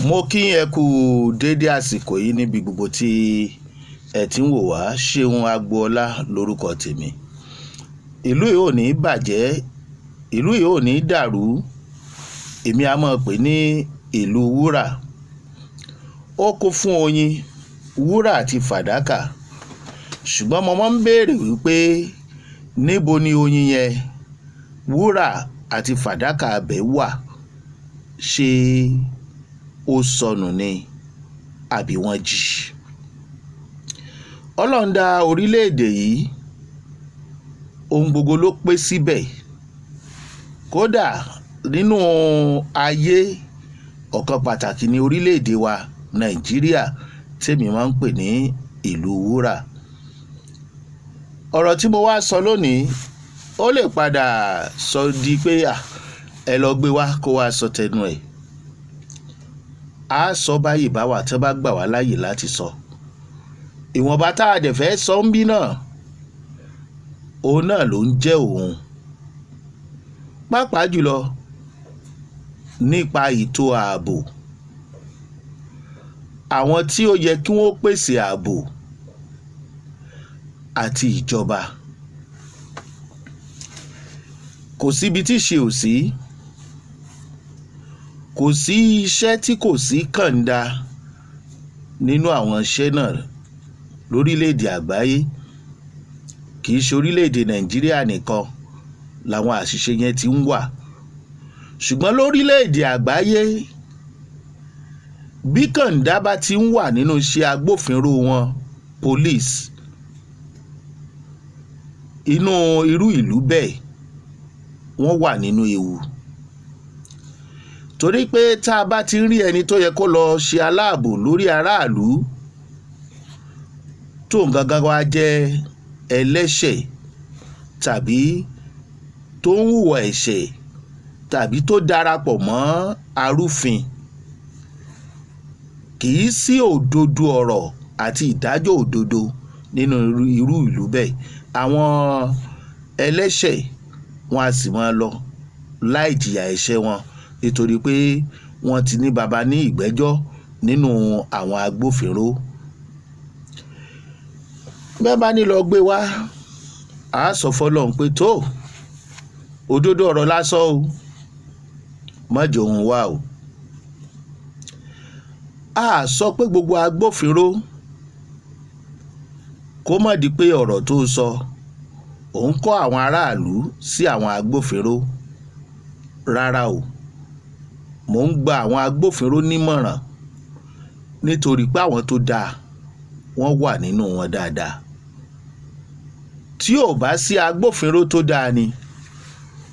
Mo kí ẹ kú déédé àsìkò yìí níbi gbogbo tí ẹ ti ń wò wá. Ṣeun Agboola lórúkọ tèmi. Ìlú yìí ò ní bàjẹ́, ìlú yìí ò ní dàrú. Èmi a máa pè ní ìlú wúrà. Ó kún fún oyin, wúrà àti fàdákà. Ṣùgbọ́n mo máa ń béèrè wípé níbo ni oyin yẹn, wúrà àti fàdákà ibẹ̀ wà? Ṣé ó sọnù ni àbí wọ́n jí? Ọlọ́run dá orílẹ̀-èdè yìí, ohun gbogbo ló pé síbẹ̀. Kódà nínú ayé, ọ̀kan pàtàkì ní orílẹ̀-èdè wa Nàìjíríà tèmi máa ń pè ní ìlú wúrà. Ọ̀rọ̀ tí mo wá sọ lónìí, ó lè padà sọ di pé ẹ lọ gbé wá kó wá sọ tẹnu ẹ̀. A sọ báyìí bá wà tí wọ́n bá gbà wá láàyè láti sọ. Ìwọ̀nba tá a dẹ̀ fẹ́ sọ ń bí náà, òun náà ló ń jẹ́ òun. Pàápàá jùlọ nípa ètò ààbò. Àwọn tí ó yẹ kí wọ́n pèsè ààbò àti ìjọba. Kò sí ibi tí ìṣe ò sí. Kò sí iṣẹ́ tí kò sí kànńdá nínú àwọn iṣẹ́ náà lórílẹ̀-èdè àgbáyé. Kì í ṣe orílẹ̀-èdè Nàìjíríà nìkan làwọn àṣìṣe yẹn ti ń wà. Ṣùgbọ́n lórílẹ̀-èdè àgbáyé, bí kànńdá bá ti ń wà nínú iṣẹ́ agbófinró wọn, police, inú irú ìlú bẹ́ẹ̀, wọ́n wà nínú ewu. Torí pé tá a bá ti rí ẹni tó yẹ kó lọ ṣe aláàbò lórí aráàlú, tó ń gangan wá jẹ́ ẹlẹ́ṣẹ̀ tàbí tó ń hùwà ẹ̀ṣẹ̀ tàbí tó darapọ̀ mọ́ arúfin, kì í sí òdodo ọ̀rọ̀ àti ìdájọ́ òdodo nínú irú ìlú bẹ́ẹ̀. Àwọn ẹlẹ́ṣẹ̀ wọn a sì máa lọ láì jìyà ẹ̀ṣẹ̀ wọn nítorí pé wọ́n ti ní baba ní ìgbẹ́jọ́ nínú àwọn agbófinró. Bẹ́ẹ̀ bá ní lọ gbé wá, a sọ fọ́lọ́run pé tó, òdodo ọ̀rọ̀ lásán o, má jẹ́ òun wá o. A sọ pé gbogbo agbófinró kó má di pé ọ̀rọ̀ tó sọ, òun kọ́ àwọn aráàlú sí àwọn agbófinró. Rárá o, mò ń gba àwọn agbófinró nímọ̀ràn nítorí pé àwọn tó dáa wọ́n wà nínú wọn dáadáa. Tí ò bá sí agbófinró tó dáa ni,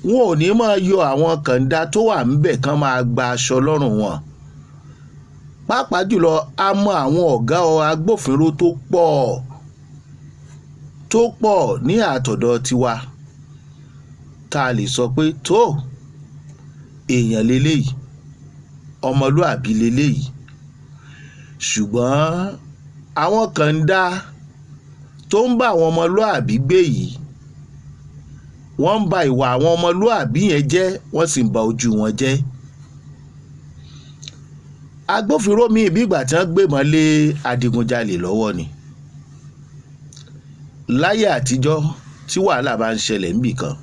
wọn ò ní máa yọ àwọn kànńdá tó wà níbẹ̀ kán máa gba aṣọ lọ́rùn wọn. Pàápàá jùlọ, a mọ àwọn ọ̀gá agbófinró tó pọ̀, tó pọ̀ ní àtọ̀dọ̀ tiwa. Tá a lè sọ pé tó, èèyàn leléyìí, ọmọlúàbí leléyìí. Ṣùgbọ́n àwọn kànńdá tó ń bá àwọn ọmọlúàbí gbé yìí, wọ́n ń ba ìwà àwọn ọmọlúàbí yẹn jẹ́, wọ́n sì ń ba ojú wọn jẹ́. Agbófinró míì bí ìgbà tí wọ́n gbé ìbọn lé adigunjalè lọ́wọ́ ni. Láyé àtijọ́ tí wàhálà bá ń ṣẹlẹ̀ níbì kan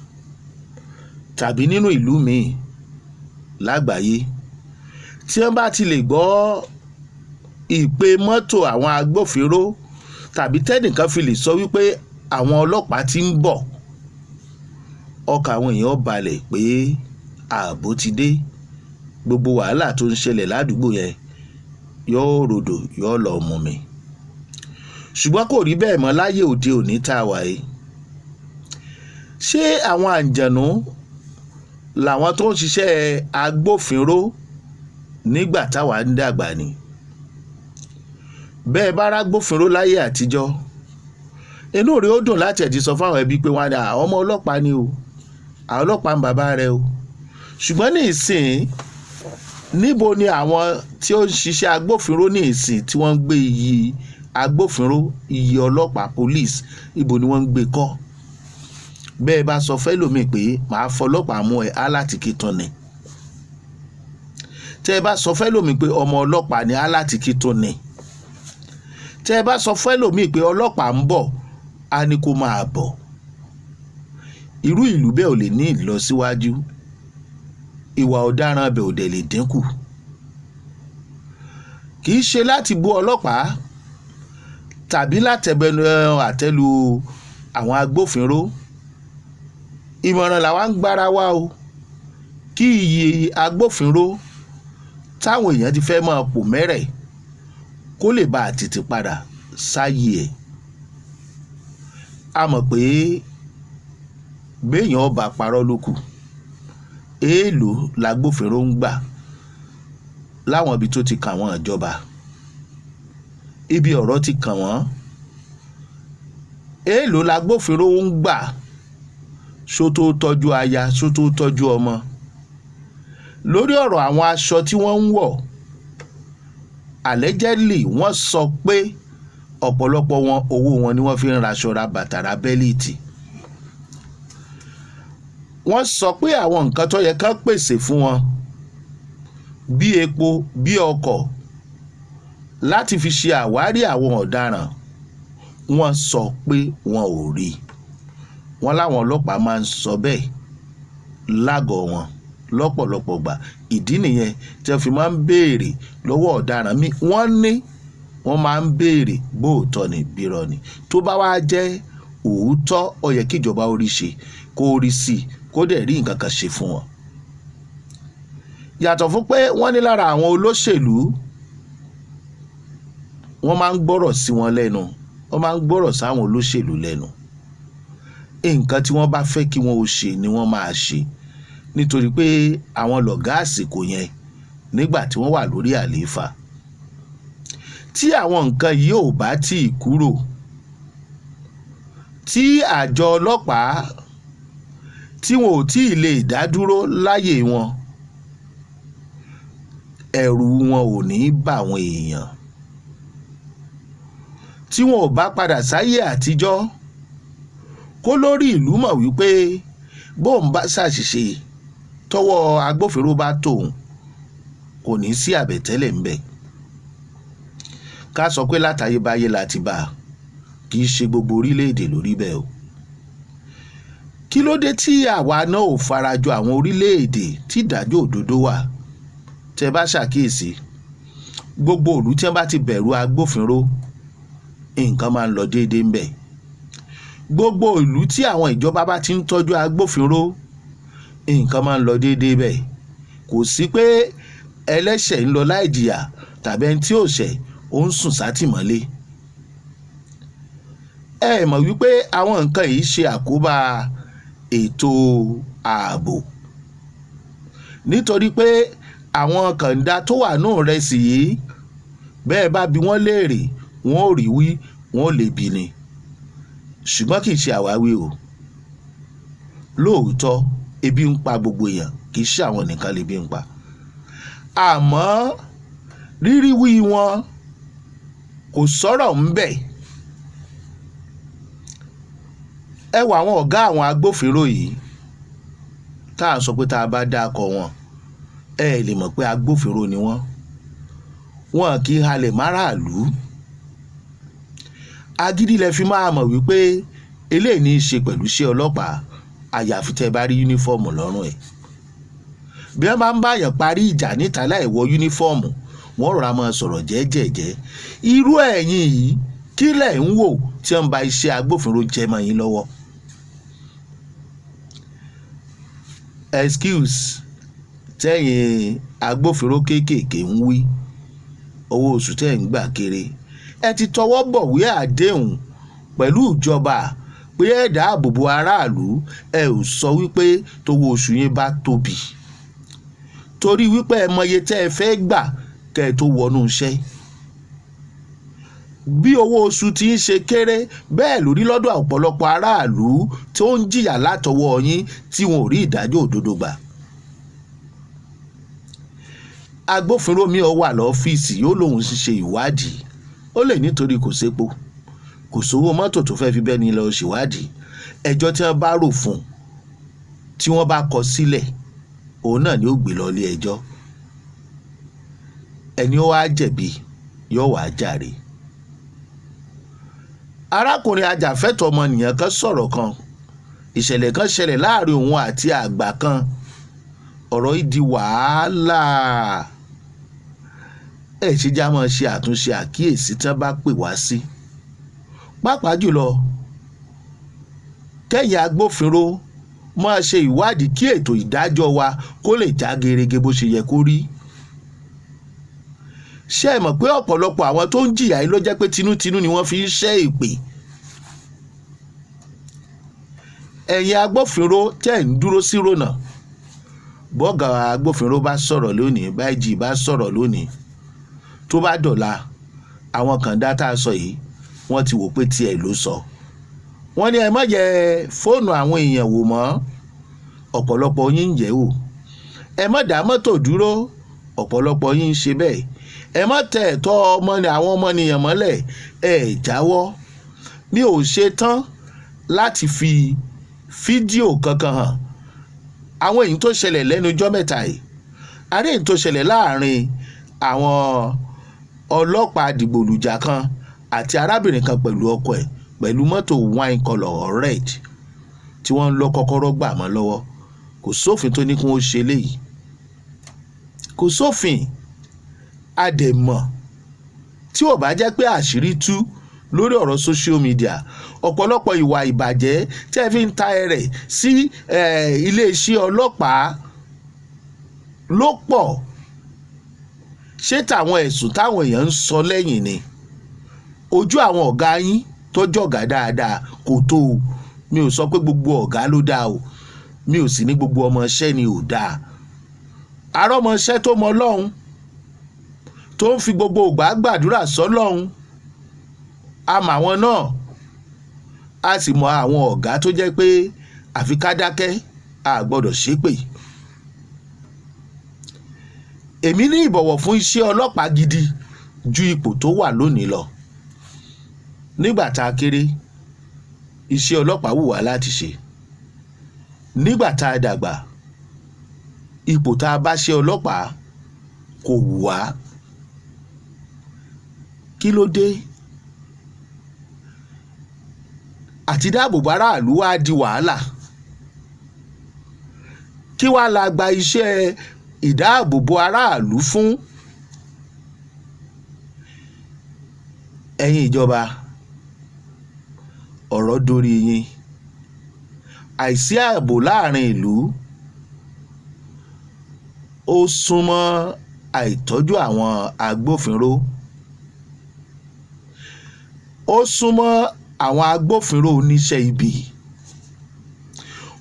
tàbí nínú ìlú míì lágbàáyé, tí wọ́n bá ti lè gbọ́ ìpè mọ́tò àwọn agbófinró tàbí tẹ́nìkan fi lè sọ wípé àwọn ọlọ́pàá ti ń bọ̀, ọkàn àwọn èèyàn ó balẹ̀ pé ààbò ti dé. Gbogbo wàhálà tó ń ṣẹlẹ̀ ládùúgbò yẹn yóò rodò, yóò lọ mú mi. Ṣùgbọ́n kò rí bẹ́ẹ̀ mọ́ láyé òde òní tá a wà yìí. Ṣé àwọn àǹjànú làwọn tó ń ṣiṣẹ́ agbófinró nígbà táwa ń dàgbà ni? Bẹ́ẹ̀ bá rágbófinró láyé àtijọ́, inú rẹ̀ ó dùn láti ẹ̀ ti sọ fún àwọn ẹbí pé wọ́n á ní àwọn ọmọ ọlọ́pàá ni o, àwọn ọlọ́pàá ń bàbá rẹ o. Ṣùgbọ́n ní ìsìn, níbo ni àwọn tí ó ń ṣiṣẹ́ agbófinró ní ìsìn tí wọ́n ń gbé iyì agbófinró, iyì ọlọ́pàá police, ibo ni wọ́n ń gbé kọ́? Bẹ́ẹ̀ bá sọ fẹ́lòmíì pé màá fọlọ́pàá mú ẹ, á láti kí tán ni. Tẹ́ ẹ bá sọ fẹ́lòmíì pé ọmọ ọlọ́pàá ni, á láti kí tó ni. Tẹ́ ẹ bá sọ fẹ́lòmíì pé ọlọ́pàá ń bọ̀, á ní kó máa bọ̀. Irú ìlú bẹ́ẹ̀ ò lè ní ìlọsíwájú, ìwà ọ̀daràn bẹ̀ ò dẹ̀ lè dínkù. Kì í ṣe láti bú ọlọ́pàá tàbí látẹ̀bẹ̀nu àtẹ́lu àwọn agbófinró. Ìmọ̀ràn làwa ń gbára wa o, kí iyì agbófinró táwọn èèyàn ti fẹ́ máa pò mẹ́rẹ̀ kó lè bá a tètè padà sáyé ẹ̀. A mọ̀ pé béèyàn ọba parọ́ ló kù. Èèlò lágbófinró ń gbà láwọn ibi tó ti kà wọ́n ìjọba, ibi ọ̀rọ̀ ti kàn wọ́n? Èèlò lágbófinró ń gbà ṣó tó tọ́jú aya, ṣó tó tọ́jú ọmọ? Lórí ọ̀rọ̀ àwọn aṣọ tí wọ́n ń wọ̀, allegedly, wọ́n sọ pé ọ̀pọ̀lọpọ̀ wọn, owó wọn ni wọ́n fi ń raṣọ, ra bàtà, ra belt. Wọ́n sọ pé àwọn nǹkan tó yẹ ká pèsè fún wọn, bí epo, bí ọkọ̀ láti fi ṣe àwárí àwọn ọ̀daràn, wọ́n sọ pé wọn ò rí i. Wọ́n láwọn ọlọ́pàá máa ń sọ bẹ́ẹ̀ lágọ̀ọ́ wọn lọ́pọ̀lọpọ̀ gbà. Ìdí nìyẹn tí wọ́n fi máa ń béèrè lọ́wọ́ ọ̀daràn míì. Wọ́n ní wọ́n máa ń béèrè bóòtọ́ ni bírọ̀ ni. Tó bá wá jẹ́ òótọ́, ó yẹ kí ìjọba orí ṣe kó rí sí i, kó dẹ̀ rí nǹkan kan ṣe fún wọn. Yàtọ̀ fún pé wọ́n ní lára àwọn olóṣèlú, wọ́n máa ń gbọ́rọ̀ sí wọn lẹ́nu, wọ́n máa ń gbọ́rọ̀ sáwọn olóṣèlú lẹ́nu. Nǹkan tí wọ́n bá fẹ́ kí wọ́n ó ṣe ni wọ́n máa ṣe, nítorí pé àwọn lọ̀gá àsìkò yẹn nígbà tí wọ́n wà lórí àlééfà. Tí àwọn nǹkan yìí ò bá tí ì kúrò, tí àjọ ọlọ́pàá tí wọn ò tí ì lè dá dúró láyè wọn, ẹ̀rù wọn ò ní bà àwọn èèyàn. Tí wọn ò bá padà sáyé àtijọ́, kó lórí ìlú mọ̀ wípé bóun bá ṣàṣìṣe, tọwọ́ agbófinró bá tóun, kò ní sí àbẹ̀tẹ́lẹ̀ ńbẹ̀. Ká sọ pé látayébáyé la ti bá a, kì í ṣe gbogbo orílẹ̀-èdè lórí bẹ́ẹ̀ o. Kí ló dé tí àwa náà ò farajọ àwọn orílẹ̀-èdè tí ìdájọ́ òdodo wà? Tẹ́ bá ṣàkíyèsí, gbogbo ìlú tí wọ́n bá ti bẹ̀rù agbófinró, nǹkan máa ń lọ déédéé ńbẹ̀. Gbogbo ìlú tí àwọn ìjọba bá ti ń tọ́jú agbófinró, nǹkan máa ń lọ déédéé bẹ́ẹ̀. Kò sí pé ẹlẹ́ṣẹ̀ ń lọ láì jìyà tàbí ẹni tí ò ṣẹ̀ ó ń sùn sátìmọ́lé. Ẹ mọ̀ wípé àwọn nǹkan yìí ṣe àkóbá ètò ààbò, nítorí pé àwọn kànńdá tó wà nù rẹsì yìí, bẹ́ẹ̀ bá bi wọ́n léèrè, wọ́n ò rí wí, wọ́n ò lè bí ni. Ṣùgbọ́n kì í ṣe àwáwí o. Lóòótọ́, ebi ń pa gbogbo èèyàn, kì í ṣe àwọn nìkan lebi ń pa, àmọ́ rírí wí wọn kò sọ̀rọ̀ ńbẹ̀. Ẹ wọ àwọn ọ̀gá àwọn agbófinró yìí tá à ń sọ pé tá a bá dákọ̀ wọn, ẹ lè mọ̀ pé agbófinró ni wọ́n. Wọn kì í halẹ̀ máràlú. Agídí lẹ fi máa mọ̀ wípé eléyìí ní í ṣe pẹ̀lú iṣẹ́ ọlọ́pàá, àyàfi tẹ́ ẹ bá rí yúnífọ́ọ̀mù lọ́rùn ẹ̀. Bí wọ́n bá ń báyàn parí ìjà níta láì wọ yúnífọ́ọ̀mù, wọ́n rọra máa sọ̀rọ̀ jẹ́jẹ̀jẹ́. Irú ẹ̀yin yìí, kí lẹ̀ ń wò tí wọ́n ń ba iṣẹ́ agbófinró jẹ́ mọ́ yín lọ́wọ́? Excuse tẹ́yìn agbófinró kéékèèké ń wí, owó oṣù tẹ́ ń gbà kéré. Ẹ ti tọwọ́ bọ̀wé àdéhùn pẹ̀lú ìjọba pé ẹ dáàbò bo aráàlú. Ẹ ò sọ wípé tówó oṣù yín bá tóbi, torí wípé ẹ mọye tẹ́ ẹ fẹ́ gbà kẹ́ ẹ tó wọnú iṣẹ́. Bí owó oṣù ti ń ṣe kéré bẹ́ẹ̀ lórí lọ́dọ̀ ọ̀pọ̀lọpọ̀ aráàlú tó ń jìyà látọwọ́ yín tí wọn ò rí ìdájọ́ òdodo gbà. Agbófinró mi ò wà lọ́fíìsì, yóò lóun ṣe ìwádìí. Ó lè nítorí kò sépo, kò sówó mọ́tò tó fẹ́ fi bẹ́ẹ̀ ni lọ ṣèwádìí. Ẹjọ́ tí wọ́n bá rò fún un, tí wọ́n bá kọ sílẹ̀, òun náà ni ó gbé lọ ilé ẹjọ́. Ẹni ó wá jẹ̀bi yóò wá jàre. Arákùnrin ajàfẹ́tọ̀ọ́ ọmọnìyàn kan sọ̀rọ̀ kan. Ìṣẹ̀lẹ̀ kan ṣẹlẹ̀ láàrin òun àti àgbà kan. Ọ̀rọ̀ yìí di wàhálà. Ẹ ṣe já máa ṣe àtúnṣe àkíyèsí tí wọ́n bá pè wá sí, pàápàá jùlọ kẹ́yìn agbófinró máa ṣe ìwádìí kí ètò ìdájọ́ wa kó lè já gerege bó ṣe yẹ kó rí. Ṣé ẹ mọ̀ pé ọ̀pọ̀lọpọ̀ àwọn tó ń jìyà yìí ló jẹ́ pé tinútinú ni wọ́n fi ń ṣẹ́ èpè? Ẹ̀yin agbófinró tẹ̀ ń dúró sí rònà, bọ́gà agbófinró bá sọ̀rọ̀ lónìí, báyìí bá sọ̀rọ̀ lónìí, tó bá dọ̀la, àwọn kàńdá tá a sọ yìí, wọ́n ti wò pé tiẹ̀ ló sọ. Wọ́n ní ẹ má yẹ fóònù àwọn èèyàn wò mọ́, ọ̀pọ̀lọpọ̀ yín ń yẹ̀ wò. Ẹ má dá mọ́tò dúró, ọ̀pọ̀lọpọ̀ yín ń ṣe bẹ́ẹ̀. Ẹ má tẹ ẹ̀tọ́ àwọn ọmọnìyàn mọ́lẹ̀, ẹ jáwọ́. Mi ò ṣe tán láti fi fídíò kankan hàn. Àwọn èyí tó ṣẹlẹ̀ lẹ́nu ọjọ́ mẹ́ta yìí, àárẹ̀ èyí tó ṣẹlẹ̀ láàrin àwọn ọlọ́pàá dìgbòlùjà kan àti arábìnrin kan pẹ̀lú ọkọ ẹ̀ pẹ̀lú mọ́tò wine colour red tí wọ́n ń lọ kọ́kọ́rọ́ gbà mọ́ lọ́wọ́. Kò sófin tó ní kí wọ́n ṣe léyìí, kò sófin. A dẹ̀ mọ̀ tí ò bá jẹ́ pé àṣírí tú lórí ọ̀rọ̀ social media, ọ̀pọ̀lọpọ̀ ìwà ìbàjẹ́ tí ẹ fi ń ta ẹrẹ̀ sí iléeṣẹ́ ọlọ́pàá ló pọ̀. Ṣé tàwọn ẹ̀sùn táwọn èèyàn ń sọ lẹ́yìn ni? Ojú àwọn ọ̀gá yín tó jọ̀gá dáadáa kò tó o. Mi ò sọ pé gbogbo ọ̀gá ló dáa o, mi ò sì ní gbogbo ọmọọṣẹ́ ni ò dáa. Arọ́mọṣẹ́ tó mọ Ọlọ́run, tó ń fi gbogbo ìgbà gbàdúrà sọ́lọ́run, a mọ̀ àwọn náà, a sì mọ àwọn ọ̀gá tó jẹ́ pé àfi ká dákẹ́, a gbọ́dọ̀ ṣépè. Èmi ní ìbọ̀wọ̀ fún iṣẹ́ ọlọ́pàá gidi ju ipò tó wà lónìí lọ. Nígbà tá a kéré, iṣẹ́ ọlọ́pàá wù wá láti ṣe. Nígbà tá a dàgbà, ipò tá a bá ṣe ọlọ́pàá kò wù wá. Kí ló dé? Àti dáàbòbò aráàlú wá di wàhálà. Kí wá la gba iṣẹ́ ìdáàbòbò aráàlú fún? Ẹ̀yin ìjọba, ọ̀rọ̀ dórí yín. Àìsí ààbò láàrin ìlú ó súnmọ́ àìtọ́jú àwọn agbófinró, ó súnmọ́ àwọn agbófinró oníṣẹ́ ibi,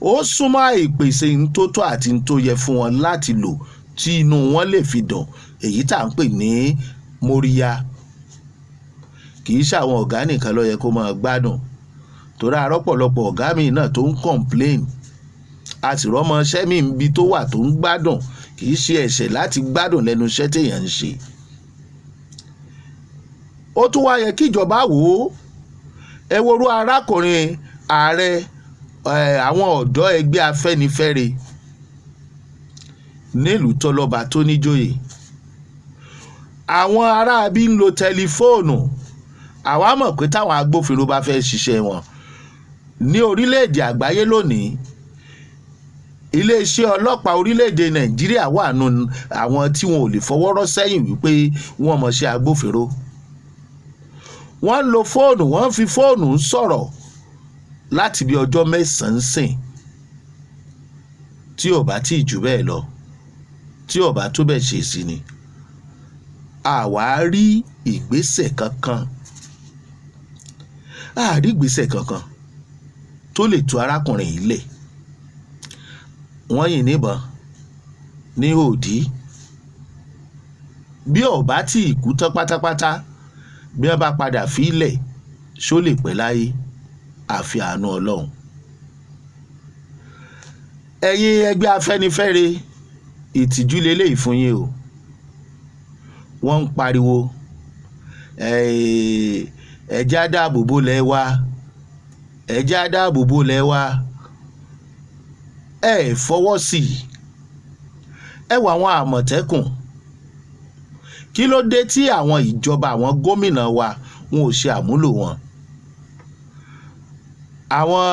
ó súnmọ́ àìpèsè ń tó tọ́ àti ń tó yẹ fún wọn láti lò tí inú wọn lè fi dùn, èyí tá à ń pè ní móríyá. Kì í ṣàwọn ọ̀gá nìkan ló yẹ kó máa gbádùn, torí arọ́pọ̀lọpọ̀ ọ̀gá mi náà tó ń complain, a sì rọ́mọṣẹ́ mi níbi tó wà tó ń gbádùn. Kì í ṣe ẹ̀ṣẹ̀ láti gbádùn lẹ́nu iṣẹ́ téèyàn ń ṣe. Ó tún wá yẹ kí ìjọba wò ó. Ẹ worú arákùnrin ààrẹ àwọn ọ̀dọ́ ẹgbẹ́ Afẹ́nifẹ́re nílùú tọ́lọ́ba tó níjòyè. Àwọn aráabí ń lo tẹlifóònù. Àwa mọ̀ pé táwọn agbófinró bá fẹ́ ṣiṣẹ́ wọn ní orílẹ̀-èdè àgbáyé lónìí, iléeṣẹ́ ọlọ́pàá orílẹ̀-èdè Nàìjíríà wà nù àwọn tí wọn ò lè fọwọ́ rọ́ sẹ́yìn wípé wọ́n mọṣẹ́ agbófinró. Wọ́n ń lo fóònù, wọ́n ń fi fóònù sọ̀rọ̀ láti bí ọjọ́ mẹ́sàn-án sìn, tí ò bá tí ì jù bẹ́ẹ̀ lọ, tí ò bá tó bẹ́ẹ̀ ṣe sí ni. Àwa rí ìgbésẹ̀ kankan, a rí ìgbésẹ̀ kankan tó lè tú arákùnrin yìí lẹ̀. Wọ́n yìn níbọn ní òdì. Bí ò bá tí ì kú tán pátápátá, bí wọ́n bá padà fi í lẹ̀, ṣó lè pẹ́ láyé? Àfi àánú Ọlọ́run. Ẹ̀yin ẹgbẹ́ Afẹ́nifẹ́re, ìtìjú leléyìí fún yín o. Wọ́n ń pariwo, ẹ jẹ́ á dáàbòbò lẹ̀ wa, ẹ jẹ́ á dáàbòbò lẹ̀ wa. Ẹ fọwọ́ sí i. Ẹ wo àwọn Àmọ̀tẹ́kùn. Kí ló dé tí àwọn ìjọba, àwọn gómìnà wa, wọn ò ṣe àmúlò wọn? Àwọn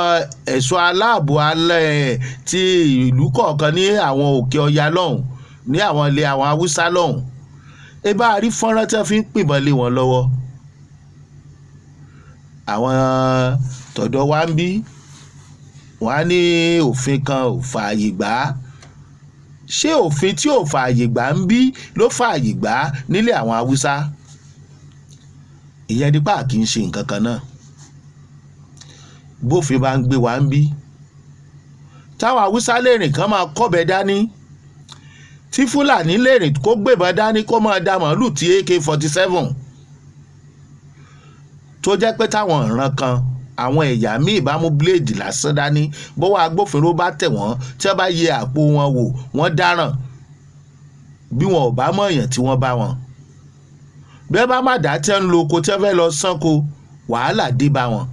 ẹ̀ṣọ́ aláàbò alẹ́ ti ìlú kọ̀ọ̀kan ní àwọn òkè ọya lọ́hùn, ní àwọn ilé àwọn Haúsá lọ́hùn, ẹ bá rí fọ́nrán tí wọ́n fi ń pìbọn lé wọn lọ́wọ́. Àwọn tọ̀dọ̀ wa ń bí, wọ́n á ní òfin kan ò fààyè gbà á. Ṣé òfin tí ò fààyè gbà ń bí ló fààyè gbà á nílé àwọn Haúsá? Ìyẹn nípa kì í ṣe nǹkan kan náà. Bófin bá ń gbé wa ń bí, táwọn Haúsá lè rìn kán máa kọ́bẹ dání, tí Fúlàní lè rìn kó gbébọn dání, kó máa da màálù tí AK-47, tó jẹ́ pé táwọn ìran kan, àwọn ẹ̀yà míì bá mú bíléèdì lásán dání, bọ́wọ́ agbófinró bá tẹ̀ wọ́n, tí wọ́n bá yẹ àpò wọn wò, wọ́n dáràn bí wọn ò bá mọ̀ èèyàn tí wọ́n bá wọn. Bí wọ́n bá má dá tí wọ́n ń lo oko, tí wọ́n fẹ́ lọ sánko, wàhálà dé bá wọn.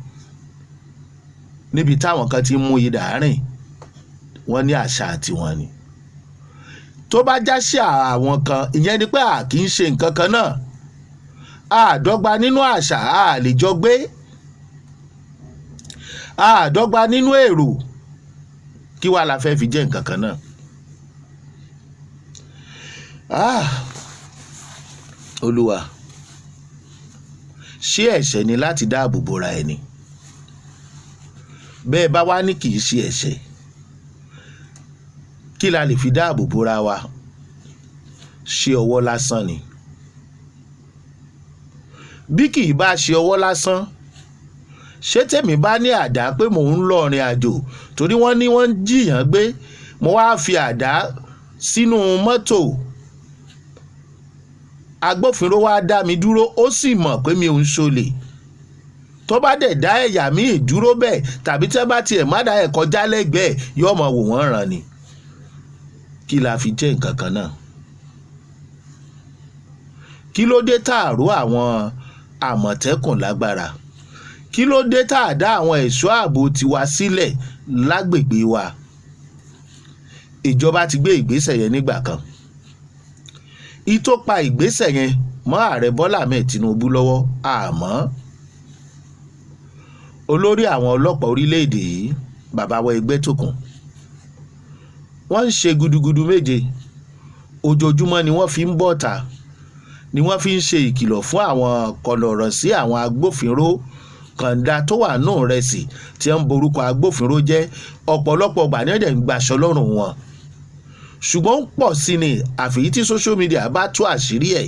Níbi táwọn kan ti ń mú idà rìn, wọ́n ní àṣà tiwọn ni. Tó bá já sí àwọn kan, ìyẹn ni pé a kì í ṣe nǹkan kan náà. Àdọ́gba nínú àṣà, a lè jọ gbé. Àdọ́gba nínú èrò, kí wàá la fẹ́ fi jẹ́ nǹkan kan náà? Ah, Olúwa, ṣé ẹ̀ṣẹ̀ ni láti dáàbò bora ẹni? Bẹ́ẹ̀ bá wá ní kì í ṣe ẹ̀ṣẹ̀, kí la lè fi dáàbò bora wa? Ṣé ọwọ́ lásán ni? Bí kì í bá ṣe ọwọ́ lásán, ṣé tèmi bá ní àdá pé mò ń lọ ìrìn àjò, torí wọ́n ní wọ́n ń jìyàn gbé, mo wá fi àdá sínú mọ́tò, agbófinró wá dá mi dúró, ó sì mọ̀ pé mi ò ń ṣolè, tó bá dẹ̀ dá ẹ̀yà míì dúró bẹ́ẹ̀, tàbí tẹ́ bá tiẹ̀ má dá ẹ̀ kọjá lẹ́gbẹ̀ẹ́, yóò mọ̀ wò wọ́n ràn ni, kí la fi jẹ́ nǹkan kan náà? Kí ló dé tá a ró àwọn Àmọ̀tẹ́kùn lágbára? Kí ló dé tá a dá àwọn ẹ̀ṣọ́ ààbò tiwa sílẹ̀ lágbègbè wa? Ìjọba ti gbé ìgbésẹ̀ yẹn nígbà kan. Ìtò pa ìgbésẹ̀ yẹn mọ́ Ààrẹ Bọ́lá Ahmed Tinubu lọ́wọ́, àmọ́ olórí àwọn ọlọ́pàá orílẹ̀-èdè yìí, bàbá wa Ẹgbẹ́tókùn, wọ́n ń ṣe gudugudu méje. Ojoojúmọ́ ni wọ́n fi ń bọ̀ta, ni wọ́n fi ń ṣe ìkìlọ̀ fún àwọn kọlọ̀rọ̀ sí àwọn agbófinró kàńdá tó wà nù rẹ̀ sí tí ń borúkọ agbófinró jẹ́. Ọ̀pọ̀lọpọ̀ ọgbà ní ẹ̀dẹ̀ ń gbaṣọ lọ́rùn wọn, ṣùgbọ́n ń pọ̀ sí ni, àfìyí tí social media bá tú àṣírí ẹ̀.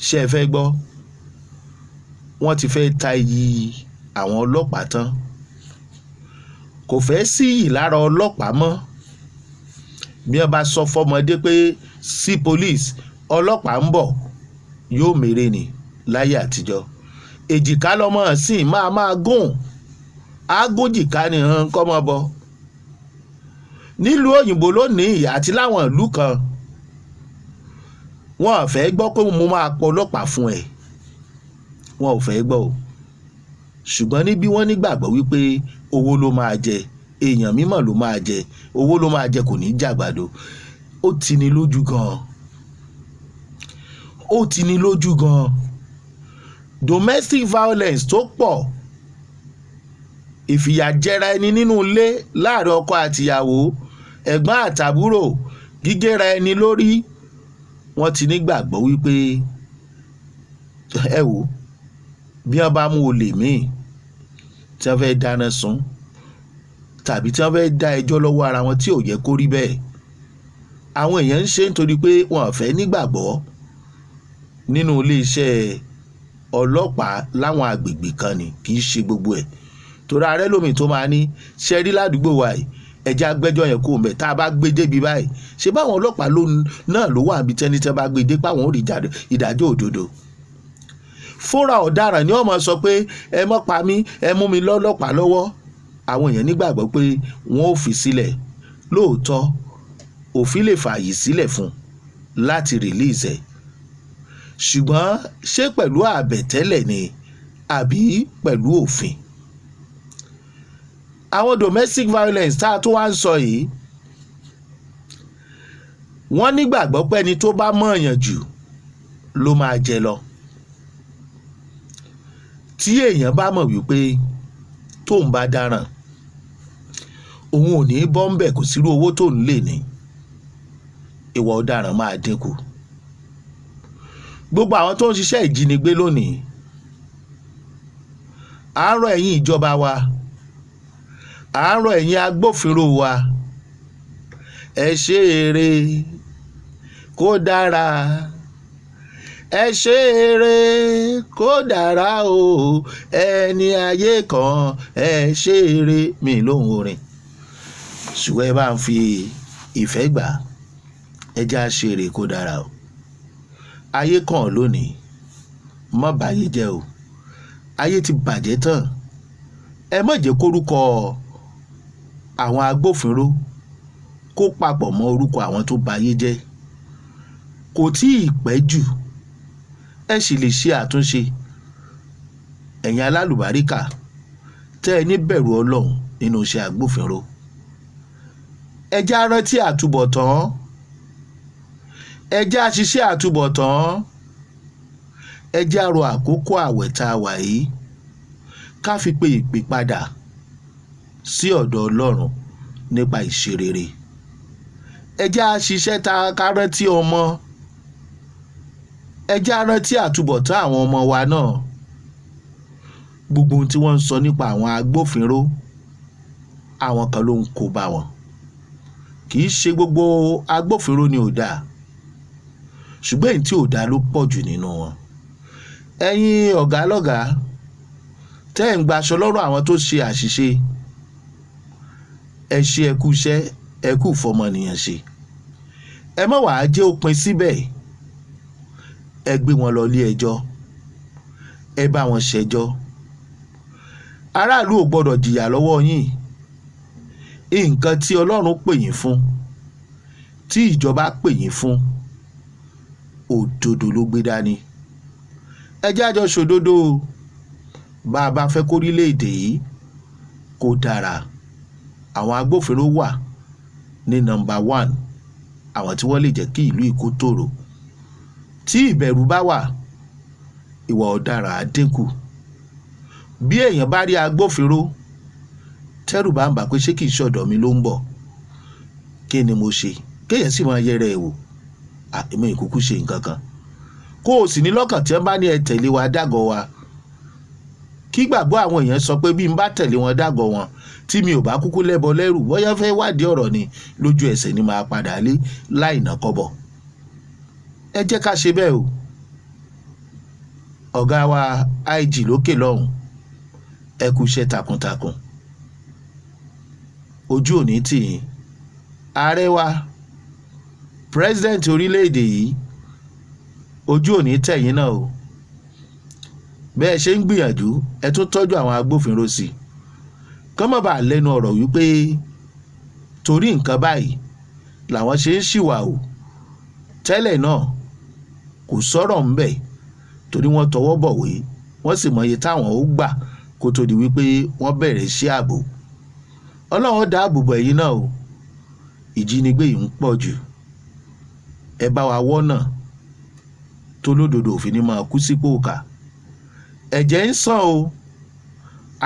Ṣé ẹ fẹ́ gbọ́? Wọ́n ti fẹ́ ta iyì àwọn ọlọ́pàá tán. Kò fẹ́ sí iyì lára ọlọ́pàá mọ́. Bí wọ́n bá sọ fọmọdé pé sí police, ọlọ́pàá ń bọ̀, yóò mèrè ni. Láyé àtijọ́, èjìká lọ́mọ sì máa gùn ágùnjìká ni hàn kọ́ mọ́ bọ́. Nílùú òyìnbó lónìí àti láwọn ìlú kan, wọn ò fẹ́ gbọ́ pé mo máa pọ ọlọ́pàá fún ẹ. Wọn ò fẹ́ gbọ́ o. Ṣùgbọ́n níbí, wọ́n nígbàgbọ́ wípé owó ló máa jẹ, èèyàn mímọ̀ ló máa jẹ, owó ló máa jẹ, kò ní jàgbàdo. Ó tini lójú gan-an, ó tini lójú gan-an. Domestic violence tó pọ̀, ìfìyàjẹra ẹni nínú ilé láàrin ọkọ àtìyàwó, ẹ̀gbọ́n àtàbúrò, gígéra ẹni lórí, wọ́n ti nígbàgbọ́ wípé, ẹ wò, bí wọ́n bá mú olè míì tí wọ́n fẹ́ dáná sun tàbí tí wọ́n fẹ́ dá ẹjọ́ lọ́wọ́ ara wọn tí ò yẹ kó rí bẹ́ẹ̀, àwọn èèyàn ń ṣe nítorí pé wọn ò fẹ́ nígbàgbọ́ nínú iléeṣẹ́ ọlọ́pàá láwọn àgbègbè kan ni, kì í ṣe gbogbo ẹ̀. Torí ààrẹ lómi tó máa ní ṣe rí ládùúgbò wa yìí, ẹjẹ́ agbẹ́jọ́ yẹn kó mẹ́, tá a bá gbé débi báyìí, ṣé báwọn ọlọ́pàá náà ló wà níbi tẹ́ni tẹ́ bá gbé dé páwọn ò rí ìdájọ́ òdodo. Fúnra ọ̀daràn ni wọ́n máa sọ pé ẹ mọ́ pa mí, ẹ mú mi lọ́lọ́pàá lọ́wọ́. Àwọn èèyàn nígbàgbọ́ pé wọ́n ò fi sílẹ̀. Lóòótọ́, òfin lè fààyè sílẹ̀ fún láti release ẹ̀, ṣùgbọ́n ṣé pẹ̀lú àbẹ̀tẹ́lẹ̀ ni àbí pẹ̀lú òfin? Àwọn domestic violence tá a tún wá ń sọ yìí, Wọ́n nígbàgbọ́ pé ẹni tó bá mọ̀ọ́yàn jù ló máa jẹ lọ. Tí èèyàn bá mọ̀ wípé tóun bá dáràn, òun ò ní bọ́ ńbẹ̀, kò sírú owó tóun lè ní, ìwà ọ̀daràn máa dínkù. Gbogbo àwọn tó ń ṣiṣẹ́ ìjínigbé lónìí, à ń rọ ẹ̀yin ìjọba wa, à ń rọ ẹ̀yin agbófinró wa, ẹ ṣe eré kó dára, ẹ ṣe eré kó dára o. Ẹni ayé kan, ẹ ṣe eré mi lóhùn orin, ṣùgbọ́n ẹ bá ń fi ìfẹ́ gbà, ẹ já ṣe eré kó dára o. Ayé kan lónìí, má báyé jẹ́ o. Ayé ti bàjẹ́ tán. Ẹ má jẹ́ kórúkọ àwọn agbófinró kó papọ̀ mọ́ orúkọ àwọn tó bayé jẹ́. Kò tí ì pẹ́ jù, ẹ sì lè ṣe àtúnṣe. Ẹ̀yin alálùbáríkà tẹ́ ẹ ní bẹ̀rù Ọlọ́run nínú iṣẹ́ agbófinró, ẹ já rántí àtúbọ̀tán, ẹ já ṣiṣẹ́ àtúbọ̀tán, ẹ já ro àkókò àwẹ̀ tá a wà yìí ká fi pe ìpè padà sí ọ̀dọ̀ Ọlọ́run nípa ìṣerere. Ẹ já ṣiṣẹ́ tá ká rántí ọmọ, ẹ já rántí àtúbọ̀tán àwọn ọmọ wa náà. Gbogbo ohun tí wọ́n ń sọ nípa àwọn agbófinró, àwọn kan ló ń kó bá wọn. Kì í ṣe gbogbo agbófinró ni ò dáa, ṣùgbọ́n èyí tí ò dáa ló pọ̀ jù nínú wọn. Ẹ̀yin ọ̀gá lọ́gàá tẹ́ ẹ̀ ń gbaṣọ lọ́rọ̀ àwọn tó ṣe àṣìṣe, ẹ ṣe, ẹ kú iṣẹ́, ẹ kú ìfọmọnìyàn ṣe. Ẹ má wàá jẹ́ ó pin síbẹ̀. Ẹ gbé wọn lọ ilé ẹjọ́, ẹ bá wọn ṣẹjọ́. Aráàlú ò gbọ́dọ̀ jìyà lọ́wọ́ yín. Nǹkan tí Ọlọ́run pè yín fún, tí ìjọba pè yín fún, òdodo ló gbé dání. Ẹ jẹ́ àjọ ṣòdodo o. Bá a bá fẹ́ kórílẹ̀-èdè yìí kó dára, àwọn agbófinró wà ní number one àwọn tí wọ́n lè jẹ́ kí ìlú yìí kó tòrò. Tí ìbẹ̀rù bá wà, ìwà ọ̀daràn á dínkù. Bí èèyàn bá rí agbófinró, tẹ́rù bá ń bà pé ṣé kìí ṣọ̀dọ̀ mi ló ń bọ̀, kí ni mo ṣe, kéèyàn sì máa yẹra ẹ̀ wò, èmi ìkúkú ṣe nǹkan kan, kó o sì ní lọ́kàn tí wọ́n bá ní ẹ tẹ̀lé wa dágọ̀ wa, kí gbàgbọ́ àwọn èèyàn sọ pé bí n bá tẹ̀lé wọn dágọ̀ wọn, tí mi ò bá kúkú lẹ́bọ lẹ́rù, bóyá fẹ́ wádìí ọ̀rọ̀ ni, lójú ẹsẹ̀ ni máa padà lé láì ná kọ́bọ̀. Ẹ jẹ́ ká ṣe bẹ́ẹ̀ o. Ọ̀gá wa IG lókè lọ́hùn, ẹ kú iṣẹ́ takuntakun, ojú ò ní tì yín. Ààrẹ wa, president orílẹ̀-èdè yìí, ojú ò ní tẹ̀yìn náà o. Bẹ́ẹ̀ ṣe ń gbìyànjú, ẹ tún tọ́jú àwọn agbófinró sí i, kán má bàa lẹ́nu ọ̀rọ̀ wípé torí nǹkan báyìí làwọn ṣe ń ṣìwà o. Tẹ́lẹ̀ náà kò sọ̀rọ̀ ńbẹ̀, torí wọ́n tọwọ́ bọ̀wé, wọ́n sì mọye táwọn ó gbà kó tó di wípé wọ́n bẹ̀rẹ̀ sí ààbò. Ọlọ́run dáàbò bò ẹ̀yin náà o. Ìjínigbé yìí ń pọ̀ jù. Ẹ bá wa wọ́nà tó lódodo òfin ní máa kú sípò kà. Ẹ̀jẹ̀ ń sàn o.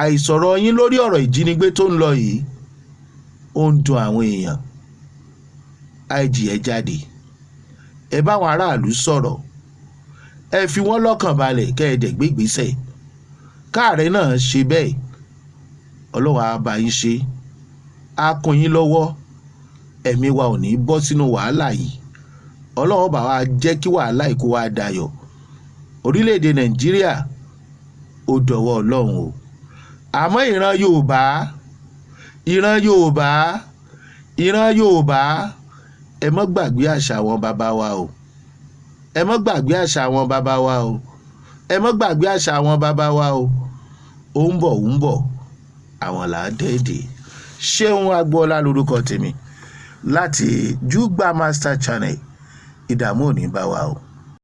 Àìsọ̀rọ̀ yín lórí ọ̀rọ̀ ìjínigbé tó ń lọ yìí, ó ń dùn àwọn èèyàn. IG, ẹ jáde, ẹ bá àwọn aráàlú sọ̀rọ̀, ẹ fi wọ́n lọ́kàn balẹ̀, kẹ́ ẹ dẹ̀ gbé ìgbésẹ̀. Káàrẹ̀ náà ṣe bẹ́ẹ̀. Ọlọ́run á bá yín ṣe, á kún yín lọ́wọ́. Ẹ̀mí wa ò ní bọ́ sínú wàhálà yìí. Ọlọ́run bá wa jẹ́ kí wàhálà yìí kó wá dayọ̀. Orílẹ̀-èdè Nàìjíríà, ó dọ̀wọ́ Ọlọ́run o. Àmọ́ ìran Yorùbá, ìran Yorùbá, ìran Yorùbá, ẹ má gbàgbé àṣà àwọn bàbá wa o. Ẹ má gbàgbé àṣà àwọn bàbá wa o. Ẹ má gbàgbé àṣà àwọn bàbá wa o. Ó ń bọ̀, ó ń bọ̀, àwọn là á dẹ́ẹ̀dẹ̀. Ṣéun Agboola lórúkọ tèmi láti Júgbà Master Channel. Ìdààmú ò ní bá wa o.